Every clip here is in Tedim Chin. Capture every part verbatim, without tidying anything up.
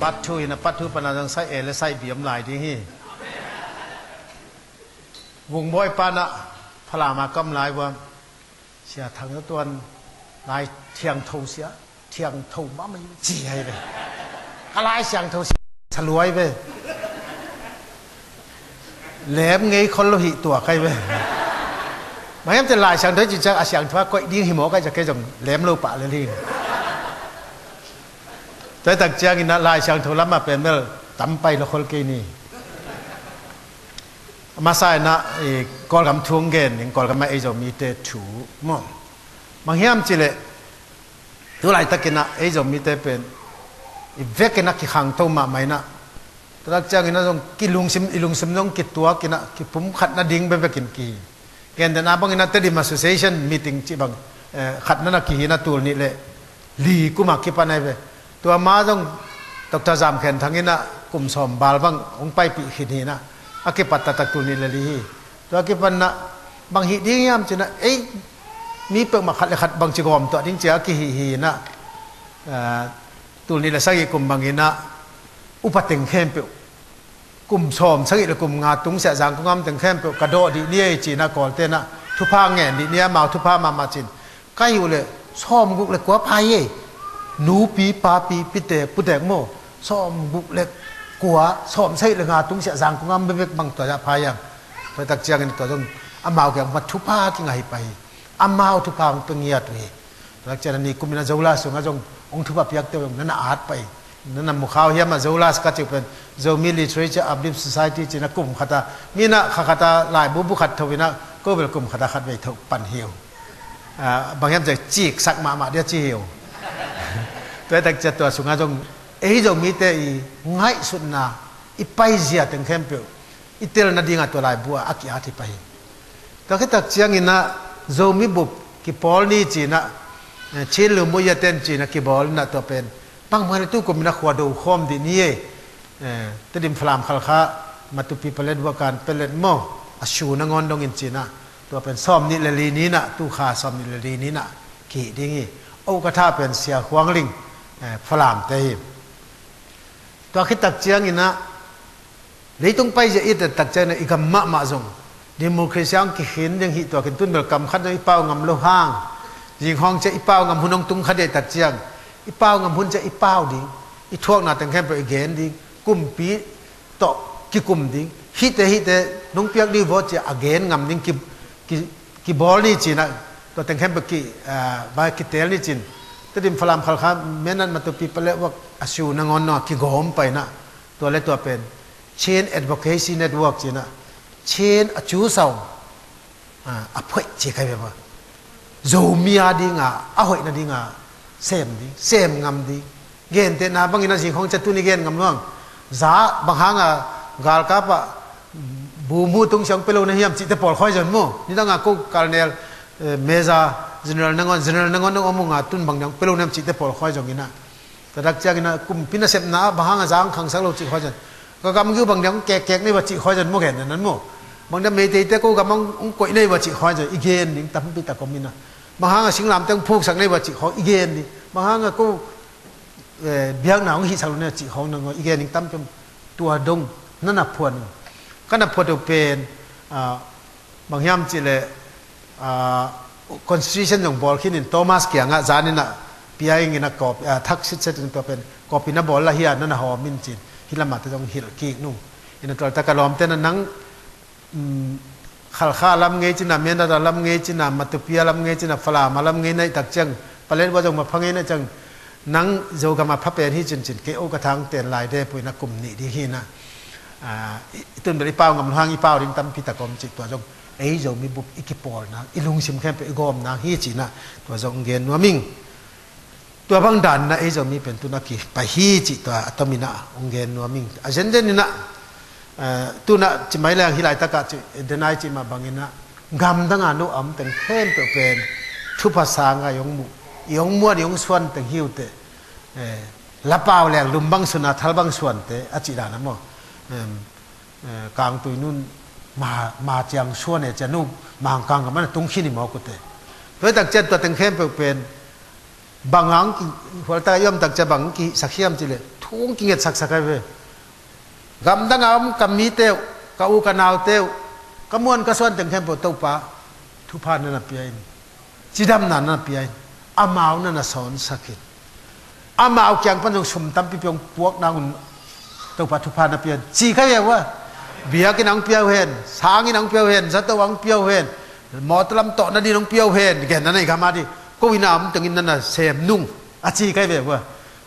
Part two in a part two pana zong sai A le sai B om lai ding hi. Vung Bawi pana Falam a ka om lai vua, Sia Thang Tuan, lai thiangtho sia, thiangtho mahmah ci hai ve. Ka Lai Siangtho sia, saluai ve. Lem ngei khol lo hi tua kai ve. Bang hiam te Lai Siangtho ci ciang a siangtho a koih ding hi maw kai ciang kei zong lem lo pah le ling. Tua tak ciangin a Lai Siangtho lamah pen bel tam pai lo khol kei ni. Masa in a, i, Kawlgam thu hong gen ning, Kawlgam ah ei Zomite thu maw. Bang hiam cih leh tu laitakin a ei Zomite pen i vekin a kikhangto mahmah in a, tua tak ciangin a zong kilungsim, i lungsim zong kituak in a, kipumkhat nading bekbekin kihi. Gentehna bangin a Tedim Association meeting cih bang, eh, khatna na kihi in a tul nih le li kum a kipan ahi ve. Tua ma zong Doctor Zam Khen Thang in a kum sawm bal bang hong paipih khin hi in a, a kipat taktak tul nih le li hi. Tua kipan in a bang hih ding hiam ci in a, ei mi peuhmah khat le khat bangci gawm tuah ding ci a kihih hi in a, eh, tul nih le sagih kum bangin a upa teng khempeuh kum sawm sagih le kum nga tungsiah Zangkong a om teng khempeuh ka dawh dih ni ei ci in a Kawlte in a thupha ngen dih ni a, amau thupha mahmah ci in. Ka hih uh leh sawmguk le kua pha hi ei. Nupi, papi, pitek, putek maw, sawmguk le kua, sawm sagih le nga tungsiah Zangkong a om bekbek bang tua zah pha hiam. Tua tak ciangin tua zong amau kiang ma thupha kingah hi pah hi. Amau thupha hong pia ngiat uh hi. Tua ciang a ni kum in a Zola sungah zong hong thupha piakte uh zong na na at pah hi. Na na mu khau hiam a Zola ka cih pen Zomi Literature Uplift Society ci in a kum khat a, mi in a kha khat a laibu bu khat tho in a, ko bel kum khat a khat vei tho pan hi uh. Ah, bang hiam cih ciksak mahmah dia ci hi uh. Tua tak ciang tua sungah zong ei Zomite i ngaihsutna, i paizia teng khempeuh i tel nading a tua laibu ah a ki-at hi pah hi. Tua khit tak ciangin a Zomi bup kipawl ni ci in a, eh, Chin Lumuya ten ci in a kibawl in a tua pen bangmah in a tu kum in a khua do khawm dih ni ei. Eh, Tedim, Falam, Khalkha, Matupi, Paletwa, Kanpetlet maw, a su nangawn dongin ci in a, tua pen sawm nih le li ni in a, tu kha sawm nih le li ni in a kihih ding hi. Okatha pen Sia Khuang Ling, eh, Falamte hi. Tua khit tak ciangin a leitung paizia i et tak ciangin a i gam mahmah zong democracy hong kikhin ding hi. Tua khin tun bel kam khat zong i pau ngam lo hang, zing khawng ciang i pau ngam hun hong tung kha dih tak ciang, i pau ngam hun ciang i pau ding, i thuakna teng khempeuh i gen ding, kumpi tawh kikum ding, hihte hihte nong piak ding vaw ci a gen ngam ding ki, ki, kibawl ni ci in a, tua teng khempeuh ki, ah, ba kiteel ni ci in. Tedim, Falam, Khalkha, Mindat, Matupi, Paletwa, a su nangawn dong a kigawm pah in a, tua le tua pen Chin Advocacy Network ci in a, Chin a cu sau, ah, a phoih ci kai ve maw. Zomi a ding a, a hoih nading a sem ding, sem ngam ding. Gentehna bangin a zing khawng ciang tuni gen ngam lo hang. Za bang hang a galkap ah bu mu tung siang pia lo na hiam cihte pawl khawi zong maw. Nidang a ko Colonel, eh, Major, General nangawn, General nangawn nong om ung a tun bang dang pia lo na hiam cihte pawl khawi zong in a. Tua tak ciangin a kumpi nasepna ah bang hang a za hong khangsak lo cih khawi zong. Ka gamgi uh bang dang hong kekkek na hi va cih khawi zong maw, gen na nan maw. Bang dang Meiteite ko gam hong, hong koih na hi va cih khawi zong i gen ding tampi tak om in a. Bang hang a singlamteh hong phuksak na hi va cih khawi i gen ding. Bang hang a ko, eh, biakna hong hihsak lo na hi va cih khawi nangawn i gen ding tampi om. Tua dong na na phuan uh. Ka na phuat uh pen, ah, bang hiam cih leh, ah, constitution zong bawl khin in Thomas kiangah zan in a pia ing in a kawp, ah, thak sitset in tua pen kawp in a bawl la hi a, na na hawm in ci in hih lamah te zong hilh kik nung. In a tualtak a lawmte na nang, um, Khalkha lam ngei ci in a, Mindat a lam ngei ci in a, Matupi a lam ngei ci in a, Falam a lam ngei na hih tak ciang, Paletwa zong mapha ngei na hih ciang, nang Zogam a pha pen hi ci in ci in, kei Okatha hong ten lai dep uh in a kum nih ding hi in a. Ah, i, i tun bel i pau ngam lo hang i pau ding tampi tak om cih tua zong ei Zomi bup i kipawlna, i lungsim khempeuh i gawmna hi ci in a tua zong gen nuam ing. Tua bang dan in a ei Zomi pen tun a kipai hi cih tua a tom in a hong gen nuam ing. A zenzen in a, eh, tun a ci mai leng hih laitak ah ci, denai cih mah bangin a gamdang a no a om teng khempeuh pen thupha sang a i hong muh, i hong muan, i hong suan teng hi uh teh, eh, lapau leng lum bang sun a thal bang suante a cih dan a maw. Em, eh, kangtui nun ma, ma ciang suan e ciang nu mangkang ka man a tung khin i mawk uh teh. Tua hi tak ciang tua teng khempeuh pen bang hang ki, hualtak a i om tak ciang bang hong kihihsak hiam cih leh Kung kinget saksak ahi ve. Gamdang a om ka mite uh, ka u ka naute uh, ka muan ka suan teng khempeuh Topa thupha na na pia in, cidamna na na pia in, amau na na sawnsak in. Amau kiang pan zong sum tampi piang puak nangun Topa thupha na pia in, ci ka hi ve ua. Biakinn a hong pia uh hen, sanginn a hong pia uh hen, zato a hong pia uh hen, mawtaw lam tawh na din hong pia uh hen, gen na nei kha mah di. Ko inn a om tengin na na sem nung a ci ka hi ve ua.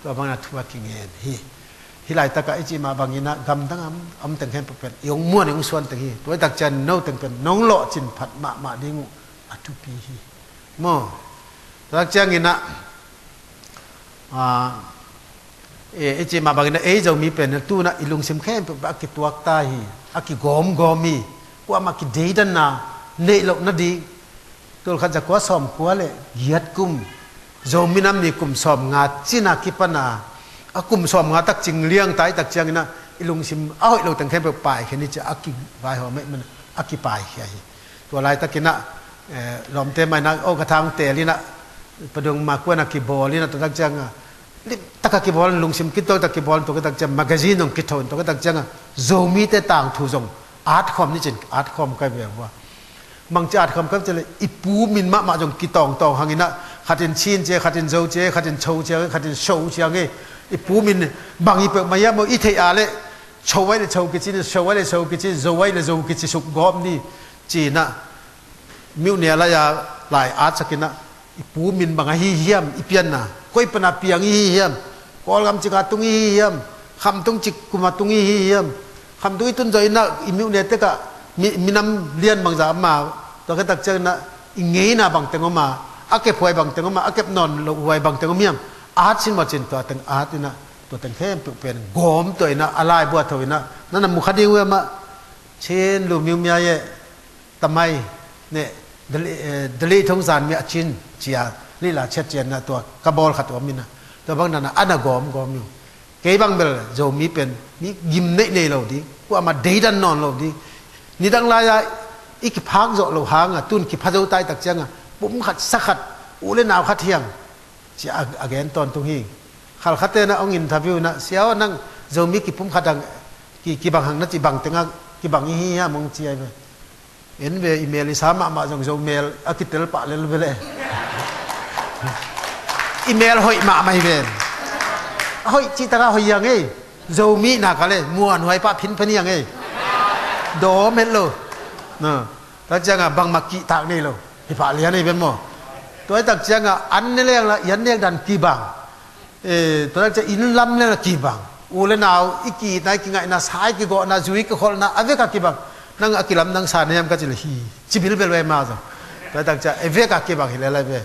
Tua bangin a thu a kingen hi. Hih laitakah i cih mah bangin ah gamdang a om teng khempeuh pen i hong muan i hong suan teng hi. Tua i tak ciangin no teng pen nong lawhcin phat mahmah ding uh a thupi hi. Maw? Tua tak ciangin ah, ah, e, i cih mah bangin ah ei Zomi pen tu-in ah i lungsim khempeuh a kituak ta hi. A kigawmgawm hi. Kuamah kideidanna neih loh nading. Tulkhat zakua sawmkua le giat kum, Zomi Nam Ni kum sawmnga cina kipan a, a kum sawmnga tak cing liang ta i tak ciangin ah i lungsim a hoih lo teng khempeuh paikhia ni ci a kivaihawm ahih manin a kipaikhia hi. Tua laitakin ah, eh, lawmte mah in ah, aw, ka thang tel in ah, paduang makuan a kibawl in ah, tua tak ciang a, limtak a kibawl in, lungsim kituak tak kibawl in, tua tak ciang magazine zong kitho in, tua tak ciang a, Zomite tangthu zong at khawm ni ci-in at khawm ka hi ve ua. Bangci at khawm ka hi ve cih leh, i pu min mahmah zong kitawngtawng hangin ah, khat in Chin ci, khat in Zo ci, khat in Cho ci, khat in Sho ci hang e. I pu min bang hi peuhmah hiam maw, i theih a leh, Cho ai leh Cho kici ni, Sho ai leh Sho kici, Zo ai leh Zo kici suk gawp ni ci-in ah, myone a lai-a lai atsak in ah, i pu min bang ahi hiam, i pianna koi pan a piang i hi hiam, Kawlgam cik a tung i hi hiam, Khamtung cik kum a tung i hi hiam, Khamtung i tun zawh in ah i myone tekah mi, minam lian bangzah om a, tua khit tak ciangin ah i ngeina bangteng om a, a kephuai bangteng om a, a kep nawn loh huai bangteng om hiam, at sin maw ci-in tua teng at in ah, tua teng khempeuh pen gawm tuah in ah, a laibu a tho in ah, na na mu kha ding uh hiam ah, Chin lu miu mia ye, tamai ne, dali, eh, dali thong zan mi a cin cia, lila ciat cian na tua ka bawl khat om in ah, tua bang na na a na gawmgawm uh. Kei bang bel Zomi pen mi gim neih nei lo ding, kuamah deidan nawn lo ding. Nidang lai-a i kiphak zawh loh hang a, tu-in kipha zo ta i tak ciang a, pum khat sa khat, u le nau khat hi hang ci a, a gen tawntung hi. Khalkhate na hong interview na, "Sia aw, nang Zomi kipum khat hang, ki, kibang hang na ci, bangteng a kibang i hi hiam?" hong ci ai ve. En ve, i mel i sa mahmah zong Zo mel a kitel pah lel ve leh. I mel hoih mahmah hi ven. A hoih cih tak a hoih hi hang ei. Zomi na ka leh muanhuai pah phinphen hi hang ei. Dawm het lo. Na, tak ciang a bangmah kihtak nei lo. Hi pah lian ei ven maw. Tua i tak ciang a an ne leng la, i an nek dan kibang. Eh, tua tak ciang inn lam le na kibang. U le nau, i ki-itna, i kingaihna, sa i kigawhna, zui i kikholhna, a vek a kibang. Nang a kilamdang sa na hiam ka ci le hi. Ci bilbel ve ma zong. Tua tak ciang, a vek a kibang hi le lai ve.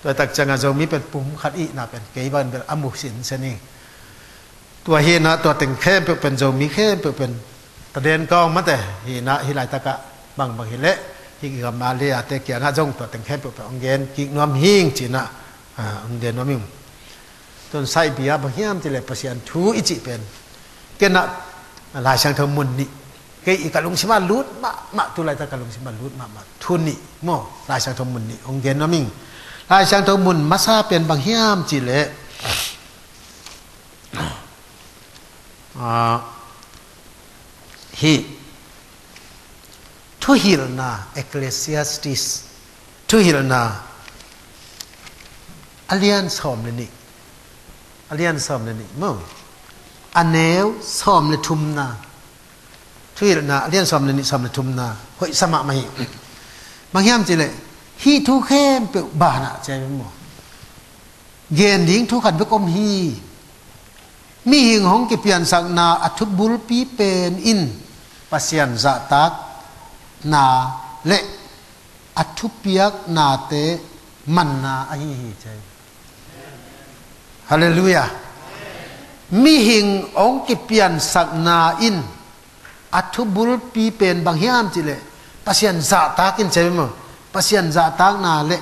Tua tak ciang a Zomi pen pum khat ihna pen kei bang bel a mu sinsen hi. Tua hi na, tua teng khempeuh pen Zomi khempeuh pen. Taden kawng mate, hi na, hi laitakah bangbang hi leh, hi gam a le ate kiangah zong tua teng khempeuh pen hong gen kik nuam hing ci na, ah, hong gen nuam hing. Tun saibia bang hiam cih leh Pasian thu i cih pen. Ken ah Lai Siangtho mun nih. Kei i ka lungsim a lut mahmah, tu laitak ka lungsim a lut mahmah. Thu nih maw, Lai Siangtho mun nih hong gen nuam ing. Lai Siangtho mun masa pen bang hiam cih leh, ah, hih Thuhilhna, Ecclesiastes, Thuhilhna, a lian sawm le nih, a lian sawm le nih maw, a neu sawm le thumna, Thuhilhna, a lian sawm le nih, sawm le thumna, hoih sa mahmah hi. Bang hiam cih leh, hih thu khempeuh banah ci a hi maw. Gen ding thu khat bek om hi. Mihing hong kipiansakna a thubulpi pen in Pasian zahtakna le a thupiaknate manna ahi hi ci. Halleluiah. Mihing hong kipiansakna in a thubulpi pen bang hiam cih leh Pasian zahtak in ci maw. Pasian zahtakna le